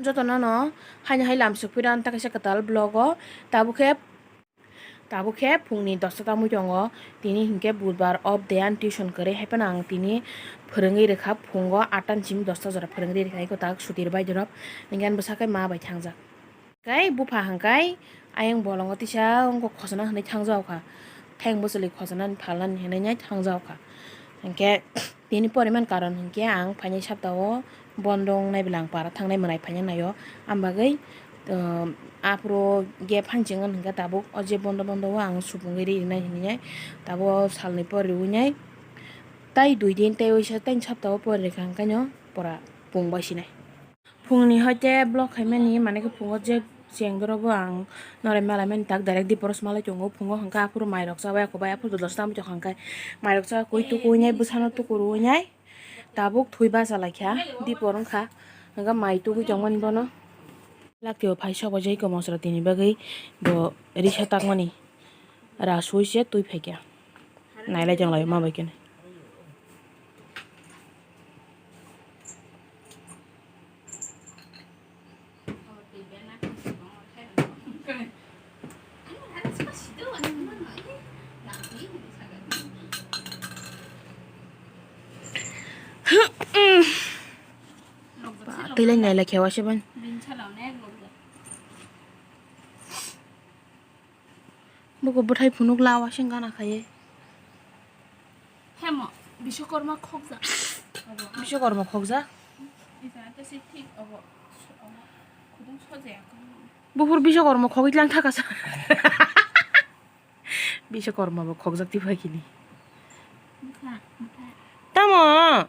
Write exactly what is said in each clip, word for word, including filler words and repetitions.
Jotono no haino hai lam sukphi rw ang ta kaisa kwtal vlog o. Tabuk khe, tabuk khe phungni dosta tamwi tongo. Tini hinkhe budbar off day, ang tuition kwrwi, hai phano ang tini phwrwngwi rwkha phungo atta ni simi dosta jora phwrwngwi rwkha, eko tak sutir baidorok. Hinkhe ani bwsa khe ma bai thangjak. Kai bupha hangkai ayang bolongo tisa wngkha khosona hinwi thangjaokha. Thayung bwchwlwi khosonani phalnani hinwi nai thangjaokha. Hinkhe tini poriman karon hinkhe ang phainai saptao bondo wngnai belai ang para thangnai mwnai phaina naio. Ang bagwi, um, aphuru gap hanching wng hinkhe tabuk o je bondo bondo o ang supungwi rinai hinwi nai tabuk salni por riwi nai. Tai dui din tai waisa tai saptao por rikha hingkhe no pura pung bai sinai. Phungni hoite vlog khaimani, mane khe phungo je chengdoro bo ang norai malaimani tak direct diporo swmalai tongo. Phungo hwnkha aphuru mairok chabai, ako bai aphuru dos tam tongkha hwnkhe mairok cha koi tukuinai, bwsano tukuruinai, tabuk thwi bacha laikha, dipor wngkha, hwnkha mai tugui tongmani bono. Laktio phai sobo jai ko mosra tini bagwi bo risa takmani rasui se twi phaikha, nailai tonglaio ma bai khe. Ba, twi lai nailai khe waisa ban. Buko bwthai phunuk la wasing gana khaye. Hemo, Biswakarma khokjak. Biswakarma khokjak? Ita ta se thik obo, obo khudung sojaya kho. Buphur Biswakarma khogwi tlang thakasa. Biswakarma bo khokjak ti phaikini. Bwkha, bwkha. Tamo?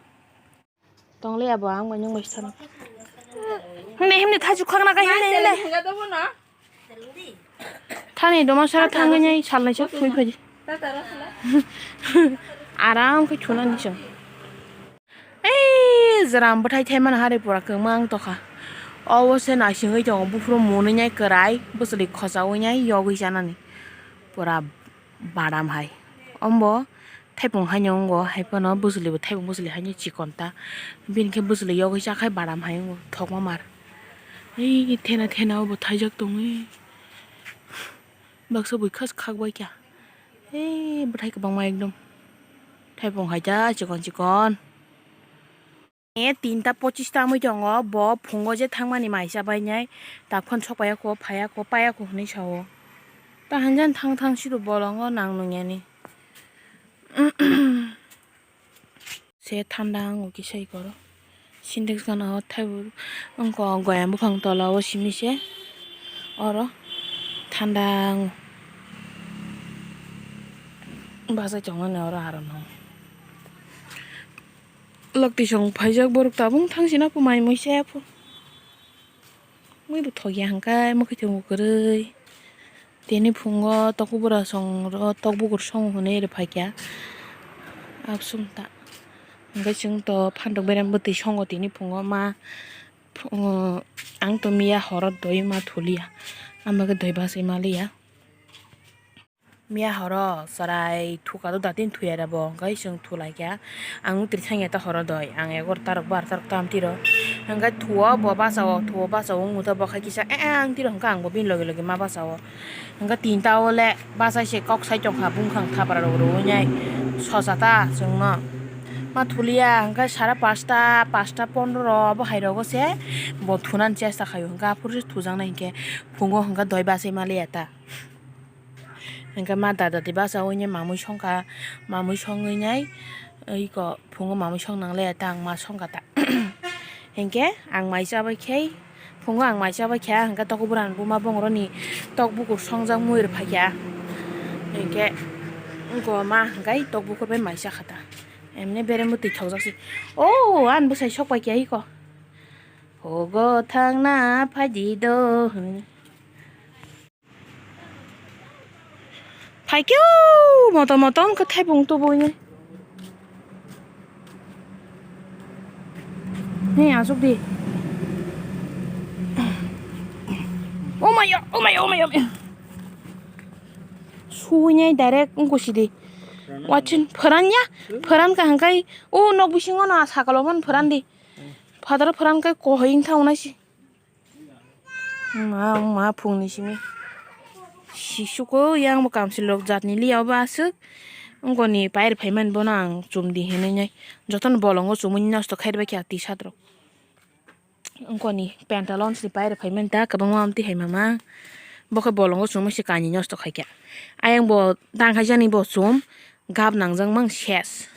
Tongli abo ang bai nwng bai sano. Himne himne thachu khakna kai himne himne. Thani doma sara thangwi nai salnai sak thwi phaji. Aram khe thuna nisong. Ei jram bwthai thai mana hari pura kwmang tokha. Obo se naisingwi tongo buphuru mwnwi nai kwrai bwchwlwi khochaui nai yogwi chanani. Pura badam hai. Ombo thaipung haino wngo, hai phano bwchwlwi bo thaipung bwchwlwi haino chikon ta. Bini khe bwchwlwi yogwi chakhai badam hai wngo, thokma mar. Ei thena thena obo thaijak tongwi. Baksa bui khas khak bai kha. Ei bwthai kwbangma ekdom. Thaipung hai ta chikon chikon. E tinta pochis ta wngwi tongo, bo phungo je thangmani maisa bainai, takhon sokpaiya kho, phaiya kho, paiya kho hwnwi sao. Ta hanjan thang thang sido bolongo nang nungyani. Se thanda wngo kisa ikoro. Sintex gana o thaibo wngkho goyam buphang tola o simi se oro thanda wngo. Bachai tongmani oro aro no. Loktisong phaijak borok tabung thang sina pho mai mui se pho. Mui bo thokya hwnkhe mwkhwtwng bo kwrwi. Tini phungo tokbura song ro tokbukur song hwnwi rw phaikya. Absum ta. Hwnkhe chwng to phantok berem bwtwi songo tini phungo ma. Phungo ang to miya horo doi ma thuliya. Ama khe doi bachai maliya. Miya horo chwrai thuka do datini thuya rebo, hwnkhe chwng thulaikha. Ang nutri thangya ta horo doi, ang egor tarok bar tarok tam tiro. Hwnkhe thuo bo bachao, thuo bachao wngmutha bo khai kisa, eh, eh, ang tiro hwnkhe ang bo bini loge loge ma bachao. Hwnkhe tinta o le bachai se kok sai tongkha, bungkhang thapra rok rwui nai sosa ta chwngno. Ma thuliya hwnkhe sara pasta, pasta pondro bo hai rogo se bo thunani chesta khaio, hwnkhe aphuru se thujaknai hwnkhe phungo hwnkhe doi bachai maliya ta. Hwnkhe ma dada twi bachai mamui songkha, mamui songwi nai iko phungo mamui song nanglai ta ang ma songkha ta. Hwnkhe ang mai chabai khe, phungo ang mai chabai khe, hwnkhe tokbura ni buma bongroni tokbukur songjak mui rw phaikha. Hwnkhe wngkha ma hwnkhe tokbukur bai mai chakha ta. Emne berem bo twi thokjak si. O, ani bwsai sok paikha iko. Hogo thangna phaidi do hwnwi. Phaikhe o motom motom khe thaipung tubui nai. Ni asuk di. Oh my god, oh my god, oh my god. Sui nai direct ungkusi di. Wachin phoran ya, phoran ka hangkai o nok bisingo na sakalo man phoran di. Phataro phoran kai kohoi wngtha unai si. Ma, ma phungni simi. Sisuko yang bo kamsil rok jatni liya obo aswk. Wngkoni pair phaimani bono ang chumdi hinwi nai. Jotono bolongo chumui nosto khairokbai kha T-shirt rok. Wngkoni pantalon se pair phaimani ta kwbangma amtwi hai mama. Bo khe bolongo chumui se kani nosto khaikha. Ayang bo tang khaijani bo chum gap nangjak mang ses.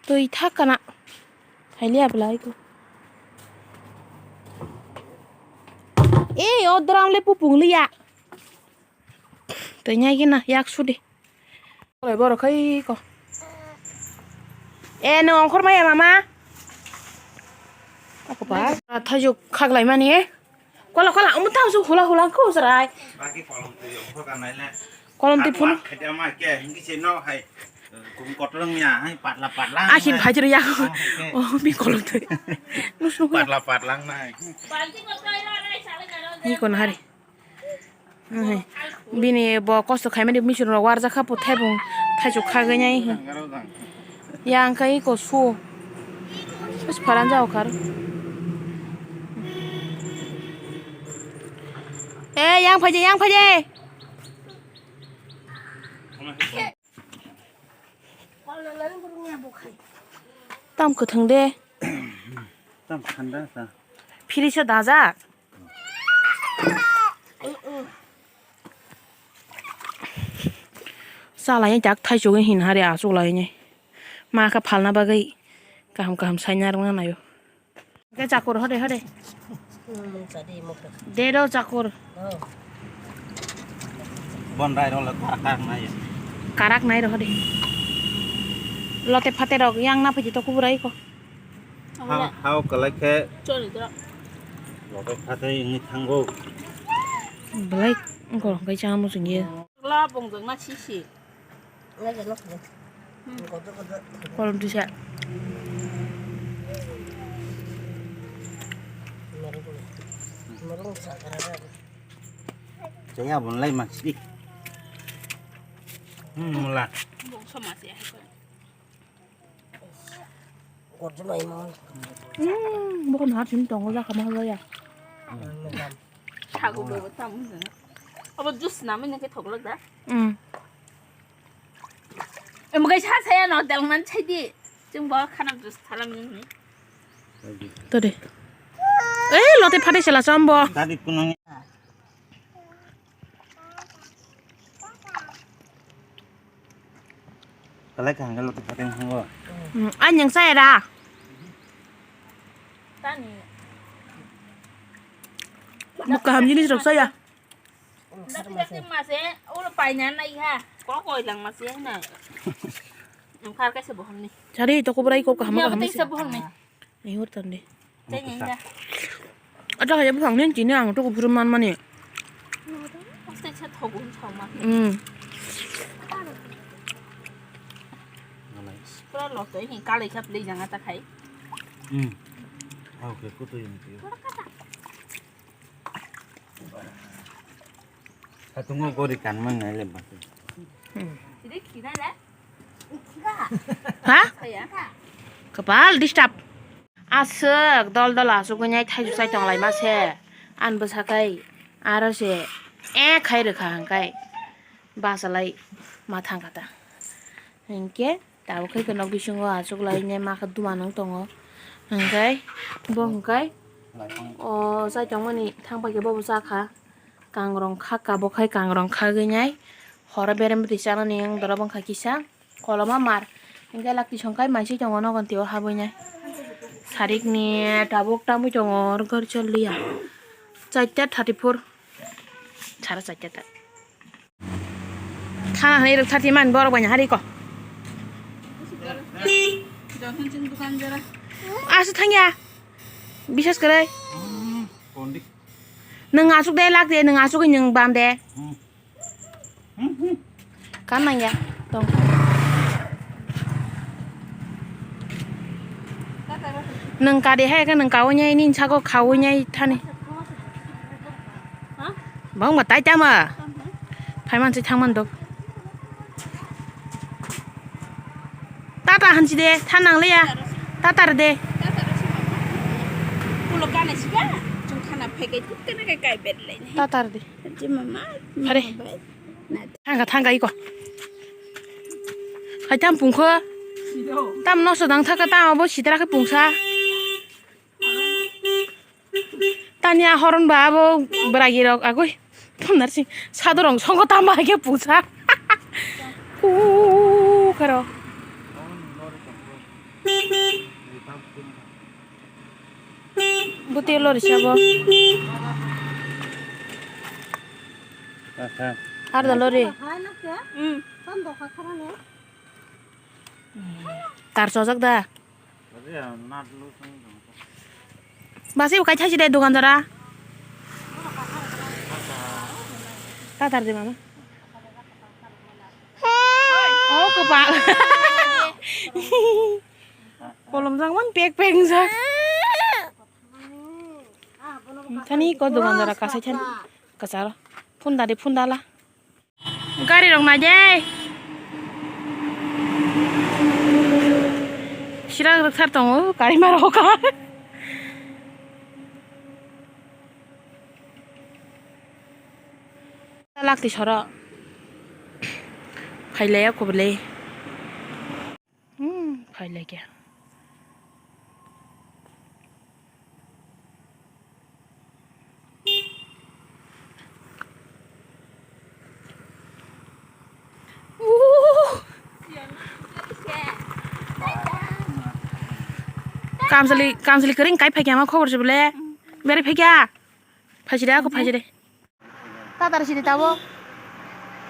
Twi thak kana. Thailiya belai ko. Ei, o dram le pupung liya. Twi nyai gina yak sudi. Oi, borok khai ko. E, no ongkhor maya mama. Ako pa. Thajuk khaklai mani. Kola, kola, omo tamo se hula, hula, ko sarai. Baki kolom twi omo ka nai le. Kolom twi phunu. Khati ama ke, hingi se no hai, kum kotorong ya, hai patla, patla. Akin phajir ya. Oh, ke. Oh, bi kolom twi. Nus, nus. Patla, patla nai. Ni kon hari. Bini bo kosto khaimani mission rok warjak kha, puthai bung thaichuk khagwi nai. Yang kai ko su. Bus pharan jao khar. Eh, yang phaje, yang phaje. Tam kwthwng de. Tam thanda sa. Phiri se dajak. Chalai jak thai chugwi hin hari achuk lai ni. Ma kha phalna bagwi kaham kaham saina rwna naio. Ke chakur hode hode. Hmm, jadi mukha. De do chakur. Oh. Bon rai rok le karak karak nai. Karak nai rok hode. Lote phate rok yang na phaji to kuburai ko. Hao, hao kalai khe. Chori dra. Lote phate ini thango. Belai ko kai chamo sungye. La bongjak na sisi. Kolom tisa. Chaya bon lai ma sidi. Hmm, mula. Bongso ma se. Hmm, bukan hard sini tongo ja kama ya. Sago bo tam. Abo juice na mene ke thoglak da. Hmm. Em gai sa saya no dal man chai di. Chung bo khana juice thalam ni. Tode. Eh, lote phate sela chambo. Tadi kunang. Kalai kaham khe lote phateng thango. Hmm, anyang saya da. Tani. Buka ham jinis rok saya. Dati dati mase, ulo paina na iha. Kok koi lang mase na. Ang khar kaisa bohong ni. Chari to kubrai ko kaham kaham. Sa bohong ni. Ni hur tande. Teng ya. Ada kaya buhang ni chini ang to kubur man mani. Pasti sa thogun thoma. Hmm. Pura lo to ini kali kap le jang ata khai. Hmm. Oke, kutu ini. Hatungo gori kanmang nai le batu. Hmm. Ha? Kapal disturb. Aswk dol dol aswk wngnai thaisu sai tong lai ma se. An bwsa kai aro se e khai rwkha hwnkhe bachalai ma thang kha ta. Hinkhe. Tabuk khe nok bisingo achuk lai ne ma khe duma nang tongo. Hingkai bo hingkai o chai tongmani thang pai khe bobo cha kha. Kangrong kha ka bo khai kangrong khagwi nai horo berem bwtwi chanani wng doro bwkha kisa koloma mar. Hingke lakti songkai maising tongo nogon tio habwi nai. Sarik ni tabuk tamui tongo oro gor chol liya. Chaita thirty four. Sara chaita ta. Khana hinwi rwktharti man borok bai hari ko. Asu thangya. Bisas kwrwi. Nwng asuk de lak de, nwng asuk nwng bam de. Kan nangya. Tong. Nwng kade hai khe nwng kaui nai nini saka khaui nai thani. Bang ma tai tama. Phaiman se thangman dok. Tata hansi de thanang leya. Tata de. Khana siga, chwng khana phaikai tut kana kai kai bet lai. Tatar di. Jima ma. Are. Thangka thangka iko. Hai tam pungkho. Tam nosto dang thaka tam abo sitra khe pungsa. Tanya horon ba abo beragi rok agoi. Phunar sing sadorong songo tamba hai khe pungsa. Ku karo. Buti lori sabo. Ar da lori. Tar chojak da. Basi ukai thaisi de dogan jora. Tatar de mama. Oh, kopal. Kolom jang man pek pek jak. Thani ko dogan jora kasai thani kasaro. Phunda de phunda la. Gari rok nai de. Sira rok thar tongo gari ma rok ka. Lakti soro. Khailaya kubli. Hmm, phai lai khe. Kamsali, kamsali kering kai phai khe ma khobor se bole. Beri phai khe. Phai si de, ako phai si de. Tatar sidi tabo.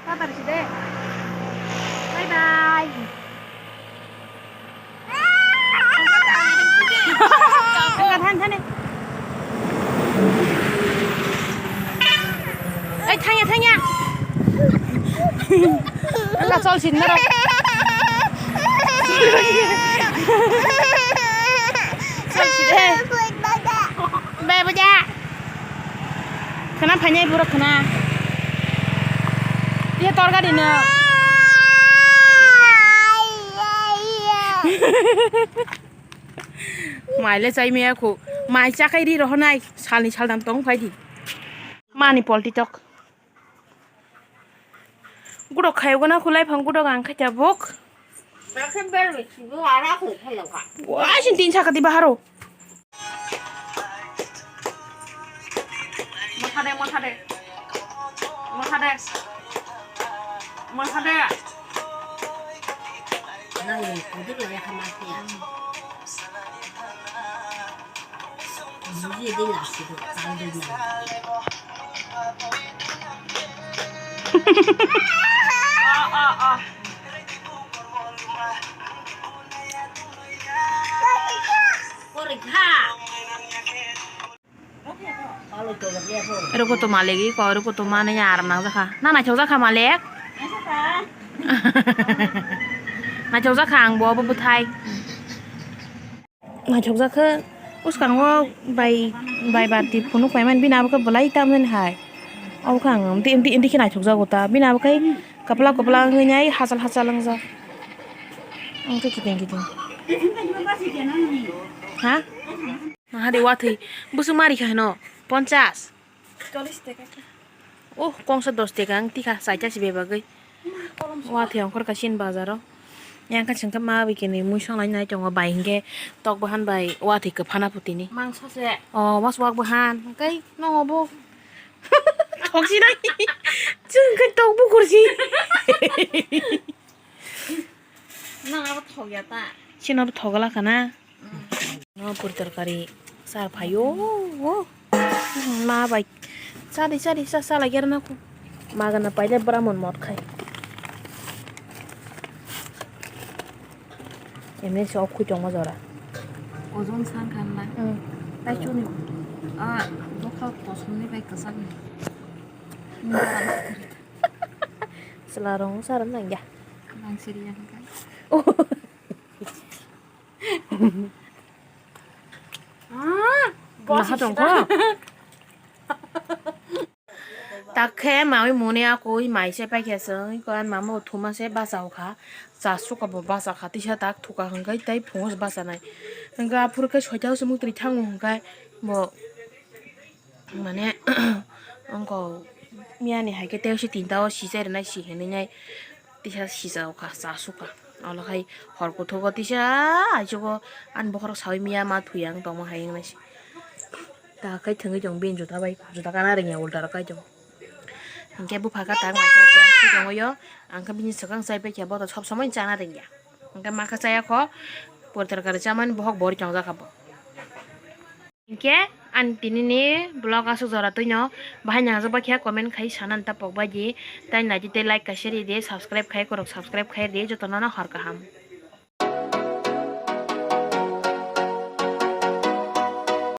Tatar sidi. Bye bye. Thang thang thang. Ei thangya thangya. Enggak sol sini nara. Sol sini. Bye bye. Khana phainai borok khana. Ye tor gari no. Mai le chai maya khu. Mai chakai ri rohonai. Salni saldam tong phai di. Mani polti tok. Gudok khayo gana khulai phang gudok ang khacha bok. Bakhe ber sibo ara khul khalang kha. Wah, sin tin saka di baharo. Motha de, motha de. Motha de. Motha de. Nang ni kudu lo ya kama ya. Buji de na sido, kang de na. Ero koto malegi ko, ero koto mane aram nang jakha. Na naithok jakha malek? Naithok jakha ang bo, bo bwthai. Naithok jakha, bwskango bai, bai barti phunuk paimani bini abo khe belai tamjani hai. Abo khe ang amtwi, amtwi, amtwi khe naithok jago ta. Bini abo khe kwpla, kwpla wngwi nai hachal, hachal wngjak. Ang khe kiting, kiting. Ha? Mahari wathwi bwswk mari kha hino ponchas. Chollish taka khe. Oh, kongsa dos taka wng tikha, chaita si bebagwi. Wathwi ongkhor kha chini bazaro. Yang kha chwng khe ma bai khe ni mui song lai nai tongo bai hinkhe tok bahan bai wathwi kwphana putini. Mangso se. Oh, was wak bahan. Kai nongo bo. Thok si nai. Chwng khe tok bukur si. Nang abo thok ya ta. Chini abo thok la khana. No puri torkari sar phaio. Ma bai. Chadi, chadi, cha, cha lagi arna ko. Magana paile bramon mot khai. Emni se ok khui tongma jora. Ojon san khan na. Hmm. Tai chuni. Ah, bokha kosom ni bai kwchak ni. Chwla rong saram nang ya. Nang siri ya kha. Oh. Naha tongkho. Takhe mawi muni akui mai se paikhe chwng ko an mama bo thuma se bachao kha. Cha suka bo bacha kha tisa tak thuka hwnkhe tei phungo se bachanai. Hwnkhe aphuru khe soita se muktrwi thango hwnkhe Bo mane wngkha miyani hai khe tei si tinta o sijai rwnai si hinwi nai tisa sijao kha cha sukha. Olo khai hor kuthugo tisa aichugo ani bokhorok saui miya ma thwi ang tongma hai wngnai si. Ta khai thwngwi tong bini juta bai juta gana rwngya ulta rok khai tong. Hinkhe bupha kha tak mai si tongo yo ang khe bini swkang chai paikha bo to sob somoi chana rwngya. Hinkhe ma khe chaya kho pori torkari chamani bohok bori tongjak kha bo. Hinkhe ani tini ni vlog aswk jora twino bahai nangjak bakya comment khai sanani ta pok bai di. Tai naidi tei like kaisa ridi subscribe khai korok subscribe khai ridi jotono no hor kaham.